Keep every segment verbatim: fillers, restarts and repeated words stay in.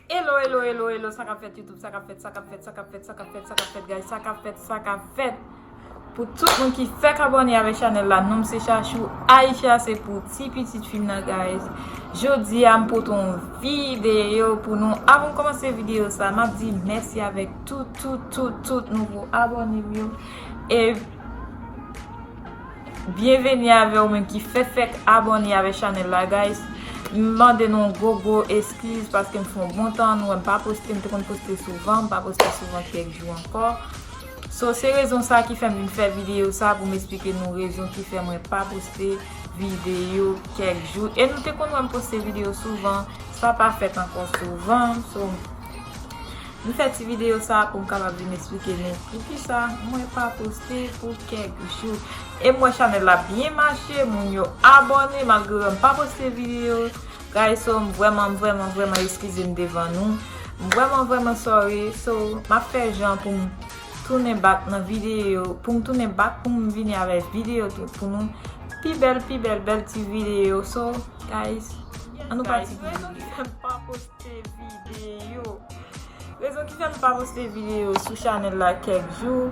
Hello, hello, hello, hello, sa k ap fèt YouTube, sa k ap fèt, sa k ap fèt, sa k ap fèt, sa k ap fèt, sa k ap fèt, guys, sa k ap fèt, sa k ap fèt. Pou tout moun ki fèk abòne avèk chanèl la, non m se Chachou, Aisha se pou ti pitit fi m nan, guys. Jodi a m pote yon videyo pou nou. Avan m kòmanse videyo sa, m ap di mèsi avèk tout, tout, tout, tout nouvo abòne m yo. E byenveni avè w menm ki fè fèk abòne avè chanèl la, guys. M mande nou yon gwo, gwo eskiz paske m fè yon bon tan nou wè m pa poste, m te konn poste souvan, m pa poste souvan kèk jou ankò. So, se rezon sa ki fè m vin fè videyo sa pou m esplike nou rezon ki fè mwen pa poste videyo kèk jou. E nou te konn wè m poste videyo souvan, sa pa fèt ankò souvan. So, m fè ti videyo sa pou m kapab vin esplike nou poukisa mwen pa poste pou kèk jou. E m wè chanèl la byen mache, moun yo abòne malgre m pa poste videyo. Guys, so m vrèman, m vrèman, vrèman eskize m devan nou. M vrèman, vrèman sorry. So, m ap fè jan pou m tounen back nan videyo, pou m tounen back pou m vini avèk videyo tou pou nou. Pi bèl, pi bèl, bèl ti videyo. So, guys, an nou pati. Rezon ki fè m pa poste videyo. Rezon ki fè m pa poste videyo sou chanèl la kèk jou.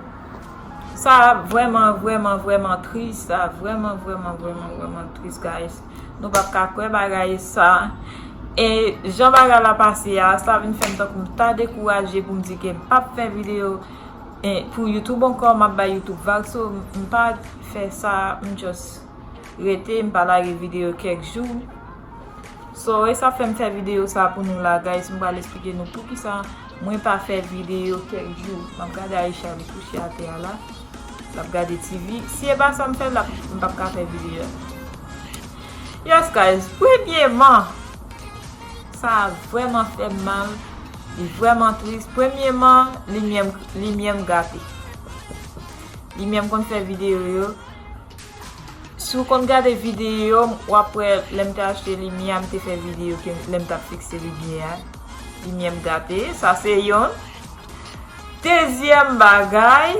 Sa vrèman, vrèman, vrèman tris. Sa vrèman, vrèman, vrèman, vrèman tris, guys. Nou p ap ka kwè bagay sa. E jan bagay la pase a, sa vin fè m tankou m ta dekouraje pou m di ke m p ap fè videyo, e, pou YouTube ankò, m ap bay YouTube vag. So, m pa fè sa, m just rete, m pa lage videyo kèk jou. So, e sa fè m fè videyo sa pou nou la, guys. M pral esplike nou poukisa mwen pa fè videyo kèk jou. M ap gade Aisha, li kouche atè a la. L ap gade T V. Si e pa sa m fè, l ap, m p ap ka fè videyo a. Yes, guys. Premyeman, sa vrèman fè m mal. Li vrèman tris. Premyeman, limyè m, limyè m gate. Limyè m konn fè videyo yo. Si w konn gade videyo m, w ap wè lè m te achte limyè a, m te fè videyo ke lè m t ap fikse limyè a, limyè m gate. Sa se yonn. Dezyèm bagay,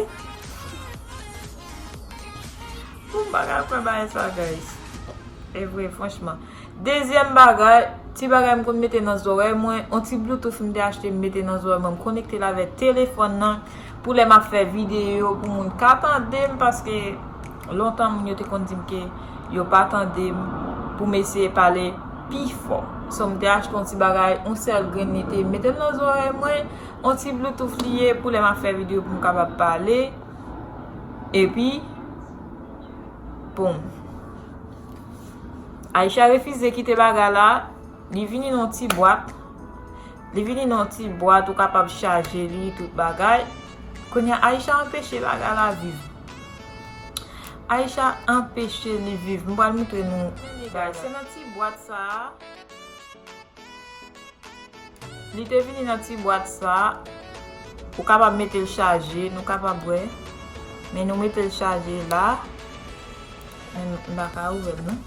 m pa ka kwè bagay sa, guys. E vre, franchman. Dezyèm bagay, ti bagay m konn mete nan zòrèy mwen, yon ti Bluetooth m te achte m mete nan zòrèy mwen, m konekte l avèk telefòn nan pou lè m ap fè videyo pou moun ka tande m, paske lontan moun yo te konn di m ke yo pa tande m pou m eseye pale pi fò. So, m te achte yon ti bagay, yon sèl grenn li te, mete l nan zòrèy mwen, yon ti Bluetooth li ye pou lè m ap fè videyo pou m kapab pale. Epi, poum. Aisha refize kite bagay la. Li vini nan yon ti bwat. Li vini nan yon ti bwat, ou kapab chaje li, tout bagay. Kounye a, Aisha anpeche bagay la viv. Aisha anpeche li viv. M pral montre nou. Se nan ti bwat sa a. Li te vini nan ti bwat sa. Ou kapab mete l chaje, nou kapab wè. Men nou mete l chaje la. Men m pa ka ouvè l non.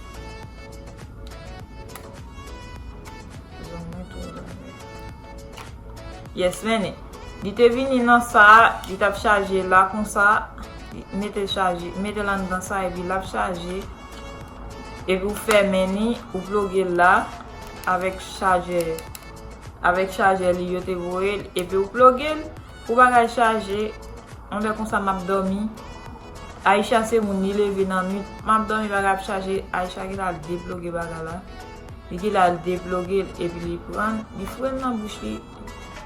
Yes, men li te vini nan sa, li t ap chaje la konsa. Mete l chaje, mete l anndan sa epi l ap chaje. Epi ou fèmen li, ou ploge l la avèk chajè, avèk chajè li yo te voye l, epi ou ploge l pou bagay chaje. Yon lè konsa m ap dòmi. Aisha se moun, li leve nan nwit. M ap dòmi, bagay ap chaje. Aisha genlè al deploge bagay la. Li genlè al deploge l, epi li pran, li foure l nan bouch li.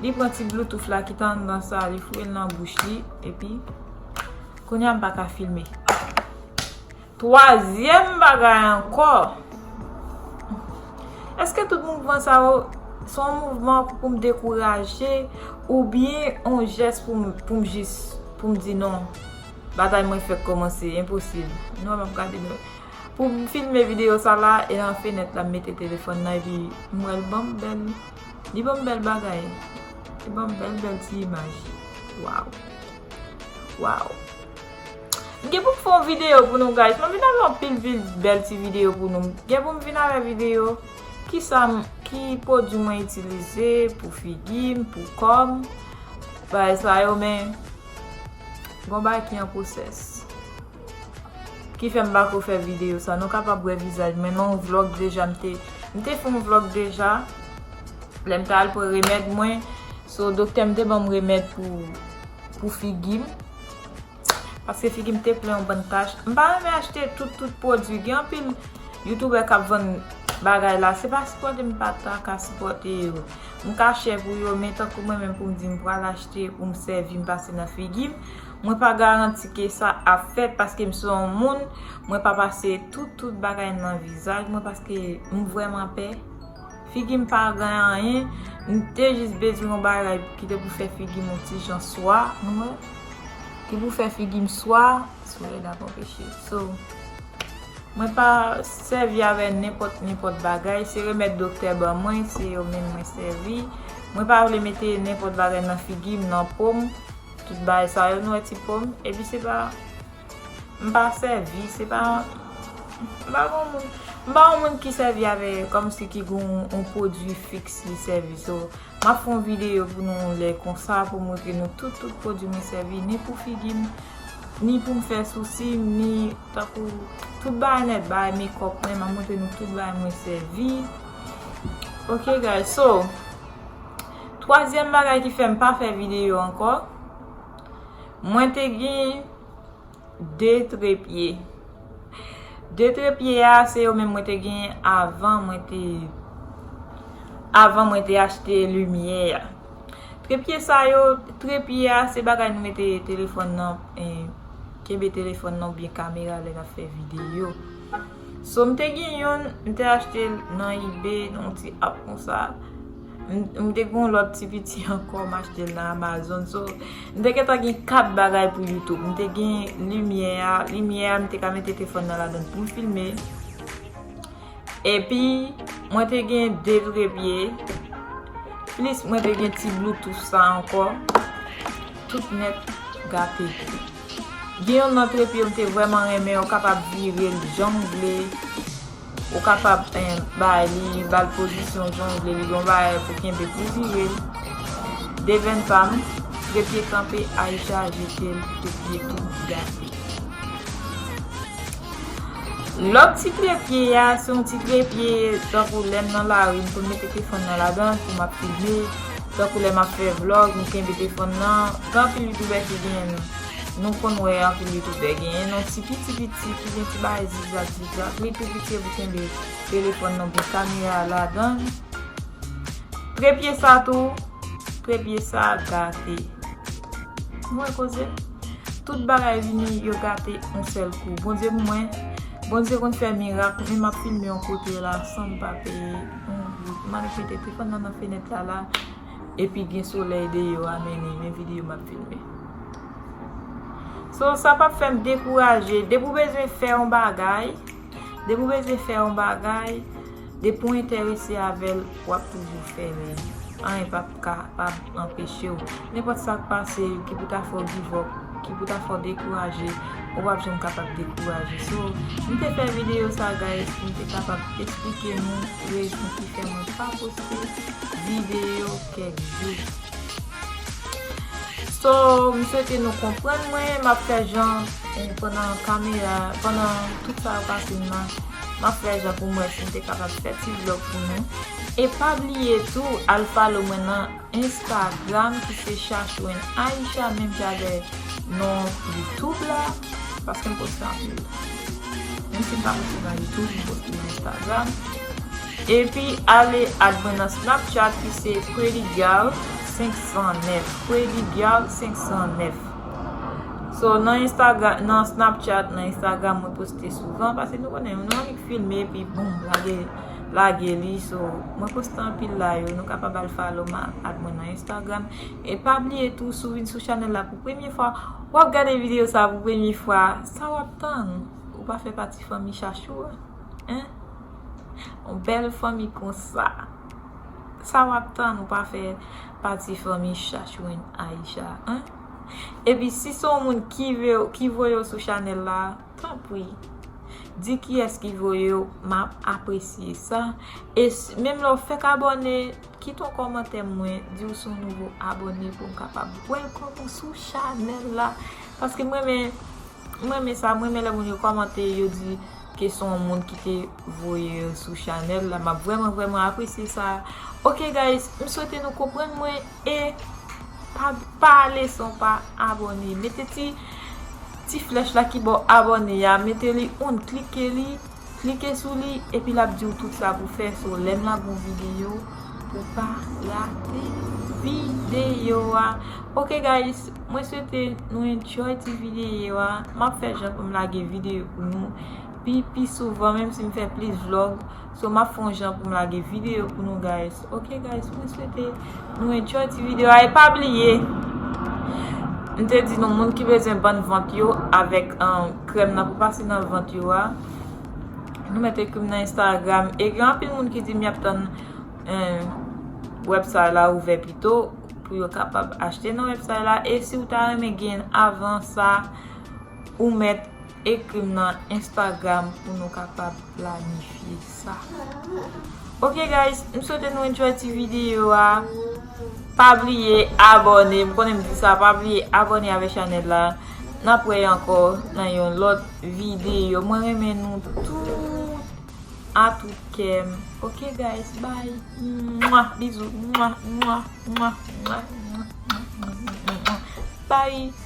Li pran ti Bluetooth la ki t anndan sa, li foure l nan bouch li, epi kounye a m pa ka filme. Twazyèm bagay ankò. Èske tout mouvman sa yo se yon mouvman pou m dekouraje oubyen yon jès pou m, pou m jis, pou m di non, batay mwen fèk kòmanse, enposib. Nou wè m ap gade nou. Pou m filme videyo sa la, e nan fenèt la, m mete telefòn nan, epi m wè l ban m bèl. Li ban m bèl bagay. Li ban m bèl, bèl ti imaj. Waw. Waw. M gen pou m fè yon videyo pou nou, guys. M vin avè yon pil, pil bèl ti videyo pou nou. M gen pou m vin avè videyo. Kisa m, ki pwodui mwen itilize pou figi m, pou kò m. Bagay sa yo, men gon bagay ki an pwosès. ki fè m pako fè videyo sa. Nou kapab wè vizaj mwen nan yon vlòg deja. M te, m te fè yon vlòg deja. Lè m t al pran remèd mwen. So, doktè m te ban m remèd pou, pou figi m. Paske figi m te plen yon bann tach. M pa renmen achte tout, tout pwodui. Gen anpil youtubè k ap vann bagay la. Se pa sipòte m pa ta ka sipòte yo. M ka chè pou yo, men tankou mwen menm pou m di m pral achte pou m sèvi m pase nan figi m. Mwen pa garanti ke sa ap fèt paske m se yon moun, mwen pa pase tout, tout bagay nan vizaj mwen paske m vrèman pè. Figi m pa gen anyen, m te jis bezwen yon bagay ki te pou fè figi m yon ti jan swa, nou wè? Ki pou fè figi m swa, solèy la pa anpeche. So, mwen pa sèvi avè nenpòt, nenpòt bagay, se remèd doktè ban mwen, se yo menm mwen sèvi. Mwen pa vle mete nenpòt bagay nan figi m, nan po m. Tout bagay sa yo, nou wè ti po m. Epi se pa, m pa sèvi, se pa, m pa yon moun, m pa yon moun ki sèvi avè, kòmsi ki gon yon pwodui fiks li sèvi. So, m ap fè yon videyo pou nou lè konsa, pou montre nou tout, tout pwodui mwen sèvi, ni pou figi m, ni pou m fè sousi m, ni tankou tout bagay nèt, bagay makeup mwen, m ap montre nou tout bagay mwen sèvi. Ok, guys, so, twazyèm bagay ki fè m pa fè videyo ankò, mwen te gen de trepye. De trepye a, se yo menm mwen te gen avan mwen te, avan mwen te achte limyè a. Trepye sa yo, trepye a, se bagay nou mete telefòn nan, eh, kenbe telefòn nan oubyen kamera lè n ap fè videyo. So, m te gen youn, m te achte l nan eBay, nan yon ti app konsa. M, m te gen yon lòt ti piti ankò, m achte l nan Amazon. So, m te gentan gen kat bagay pou YouTube. M te gen limyè a, limyè a, m te ka mete telefòn nan ladan l pou m filme. Epi, mwen te gen de trepye. Plis, mwen te gen ti Bluetooth sa ankò. Tout nèt gate. Gen yon nan trepye m te vrèman renmen, ou kapab vire l jan w vle. Ou kapab, eh, bay li, ba l pozisyon jan w vle, li gon bagay pou kenbe pou vire l. Devèn pa m, trepye kanpe, Aisha jete l, trepye tou gate. Lòt ti trepye a, se yon ti trepye, tankou lè m nan lari, m konn mete telefòn nan ladan pou m ap filme, tankou lè m ap fè vlòg, m kenbe telefòn nan, gen anpil youtubè ki genyen l. Nou konn wè anpil youtubè genyen yon ti piti piti ki gen ti bagay zigzag zigzag. Li tou piti pou kenbe telefòn nan oubyen kamera a ladan l. Trepye sa tou, trepye sa gate. Mwen koze. Tout bagay vini, yo gate yon sèl kou. Bondye pou mwen, Bondye konn fè mirak, men m ap filme yon kote la san m pa peye yon goud. M al mete telefòn nan nan fenèt la la. Epi gen solèy deyò a, men li, men videyo m ap filme. So, sa p ap fè m dekouraje. Depi w bezwen fè yon bagay, depi w bezwen fè yon bagay, depi w enterese avè l, w ap toujou fè l. Anyen p ap ka, p ap anpeche w. Nenpòt sa k pase, ki pou ta fè w give up, ki pou ta fè w dekouraje, ou p ap janm kapab dekouraje. So, m te fè videyo sa, guys, pou m te kapab eksplike nou rezon ki fè mwen pa poste videyo kèk jou. So, m swete nou konprann mwen, m ap fè jan, eh, pandan kamera, pandan tout sa yo pase m nan, m ap fè jan pou m wè si m te kapab fè ti vlòg pou nou. E pa bliye tou, al follow mwen nan Instagram ki se Shashwin Aisha, menm jan avè non YouTube la, paske m poste anpil. Menm si m pa poste nan YouTube, m poste nan Instagram. Epi ale add mwen nan Snapchat ki se Pretty Gal senk san nèf. Pretty Gal senk san nèf. So, nan Instagram, nan Snapchat, nan Instagram, mwen poste souvan, paske nou konnen, nou annik filme, epi boum, lage, lage li. So, mwen poste anpil la yo, nou kapab al follow mwen, add mwen nan Instagram. E pa bliye tou, si w vin sou chanèl la pou premye fwa, w ap gade videyo sa pou premye fwa, sa w ap tann? Ou pa fè pati fanmi Chachou a? Hein? Yon bèl fanmi konsa. Sa w ap tann ou pa fè pati fanmi Shashwin Aisha, hein? Epi si se yon moun ki ve-, ki voye w sou chanèl la, tanpri, di kiyès ki voye w, m ap apresye sa. E s-, menm lè w fèk abòne, kite yon kòmantè mwen, di w se yon nouvo abòne pou m kapab welcome ou sou chanèl la. Paske m renmen M renmen sa, m renmen lè moun yo kòmante, yo di ke se yon moun ki te voye l sou chanèl la. M ap vrèman, vrèman apresye sa. Ok, guys, m swete nou konprann mwen e pa, pa ale san w pa abòne. Mete ti, ti flèch la ki bò abòne a, mete li on, klike li, klike sou li, epi l ap di w tout sa pou fè. So, lè m lage yon videyo, pou pa rate videyo a. Ok, guys, mwen swete nou enjoy ti videyo a. M ap fè jan pou m lage videyo pou nou pi, pi souvan, menm si m fè plis vlog. So, m ap fè yon jan pou m lage videyo pou nou, guys. Ok, guys, mwen swete nou enjoy ti videyo a. E pa bliye, m te di nou, moun ki bezwen bann vant yo avèk, um, krèm nan pou pase nan vant yo a, nou mete ekri m nan Instagram. E gen anpil moun ki di m y ap tann, um, website la ouvè pito pou yo kapab achte nan website la. E si w ta renmen gen avan sa, ou mèt ekri m nan Instagram pou nou kapab planifye sa. Ok, guys, m swete nou enjoy ti videyo a. Pa bliye abòne, m konnen m di sa, pa bliye abòne avèk chanèl la. N ap wè ankò nan yon lòt videyo. Mwen renmen nou tout a tout kè m. Ok, guys, bye. Mwa, bizou. Mwa, mwa, mwa, mwa, mwa, mwa, mwa, mwa. Bye.